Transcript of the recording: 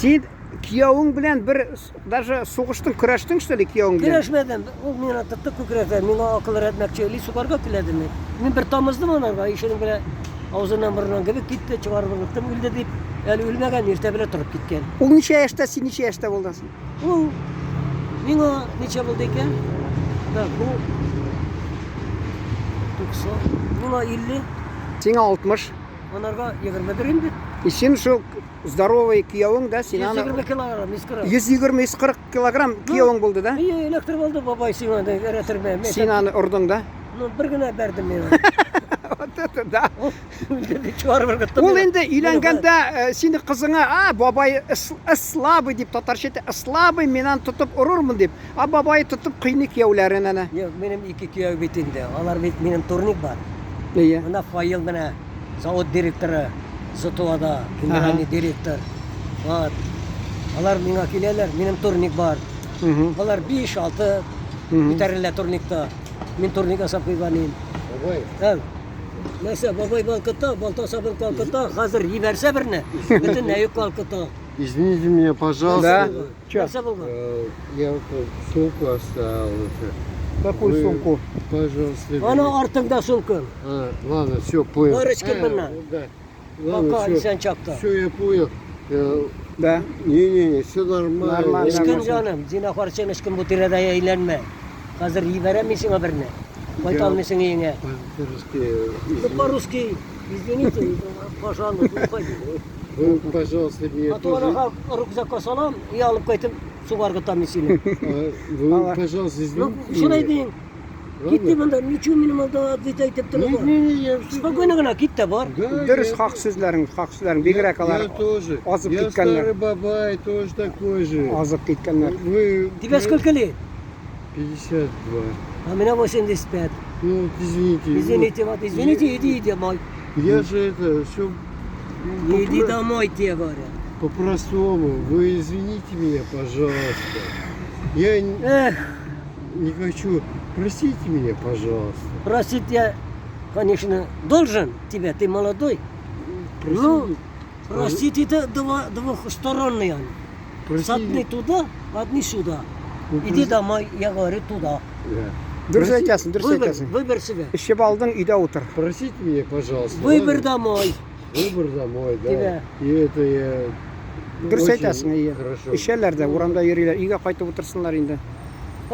Син киявең белән бер даже сугыштың, көрәштең, что ли, киявең белән? Көрәшмәдем. Ул миңа тотты күкрәктән, миңа акыл өйрәтмәкче, или сугарга теләдеме? Мин бер тамыздым анарга, ишенең белән авызыннан борыннан кебек китте, чыгарып ыргыттым, үлде дип. Әле үлмәгән, иртә белән торып киткән. Ул ничә яшьтә, син ничә яшьтә булдың? Ул миңа ничә булды икән? Так, бу 90, миңа 50. Сиңа 60. Анарга 21 инде. И син шул здоровый киявең дә син аны 120 килограмм, 140. 120 140 килограмм киявең булды да? Ие, электр булды, бабай сиңа да өйрәтермен. Син аны ордың да? Ну, бер генә бәрдем мин аны. Вот это да. Чыгарып ыргыттым. Ул инде өйләнгәндә э, сине кызыңа, а, бабай слабый дип татарча әйтә, слабый, мин аны тотып орырмын дип. А бабай тотып кыйный кияүләрен әнә. Юк, минем ике кияү бит инде. Алар бит минем турник бар. Ие. Менә Фаил менә завод директоры ЗТОда, генеральный директор. Вот. Алар миңа киләләр, минем турник бар. Алар 5-6 күтәрелә турникта. Мин турник ясап куйган идем. Бабай. Ә, нәрсә, бабай балкыта, балта сабын калкыта, хәзер җибәрсә берне, бөтенләй үк калкыта. Извините меня, пожалуйста. Да. Чё? Нәрсә булган? Я вот сумку оставил. Это. Какую Вы, сумку? Пожалуйста. Ана артыңда сумка. А, ладно, все, понял. Бар эчкән моннан. Да. Ладно, Пока все. исән чакта. Все, я понял. Да. Не-не-не, все нормально. Нормально. Эчкән җаным, зинһар син эчкән бу тирәдә әйләнмә. Хәзер җибәрәм мин сиңа берне. Кайта алмыйсың өеңә. По-русски, Ну, извините. по-русски, извините, пожалуйста, уходи. Вы, пожалуйста, меня А то тоже... анага рюкзакка салам, и алып кайтып суга ыргытам мин сине. А, Вы, пожалуйста, Ну, извините шулай меня. дим. Ладно? Китте монда, ничего минем алда ответ әйтеп Не, торма. не, не, я всё- Спокойно гына кит тә бар. Да, Дөрес я- хак сүзләрең, хак сүзләрең. Бигрәк алар Я тоже. азып Я киткәннәр. старый бабай, тоже такой же. Азып киткәннәр. Вы... Тебе сколько лет? 52. А меня 85. Ну, вот извините. Извините, вот, извините, иди домой. Я же это все Иди домой, тебе говорят. по-простому. Вы извините меня, пожалуйста. Я Эх, не хочу. Простите меня, пожалуйста. простить я, конечно, должен тебя, ты молодой. Простите, Ну, простить это двухсторонний он. С простите. одни туда, одни сюда. Ну, Иди домой, я говорю, туда. Да. Дөрес әйтәсең, дөрес Выбор, әйтәсең. выбор себе. Эчеп алдың, өйдә утыр. Простите меня, пожалуйста. Выбор ладно? домой. Выбор домой, да. Тебя. И это я Дөрес очень әйтәсең, әйе. Хорошо. Эчәләр дә, урамда йөриләр. Өйгә кайтып утырсыннар инде.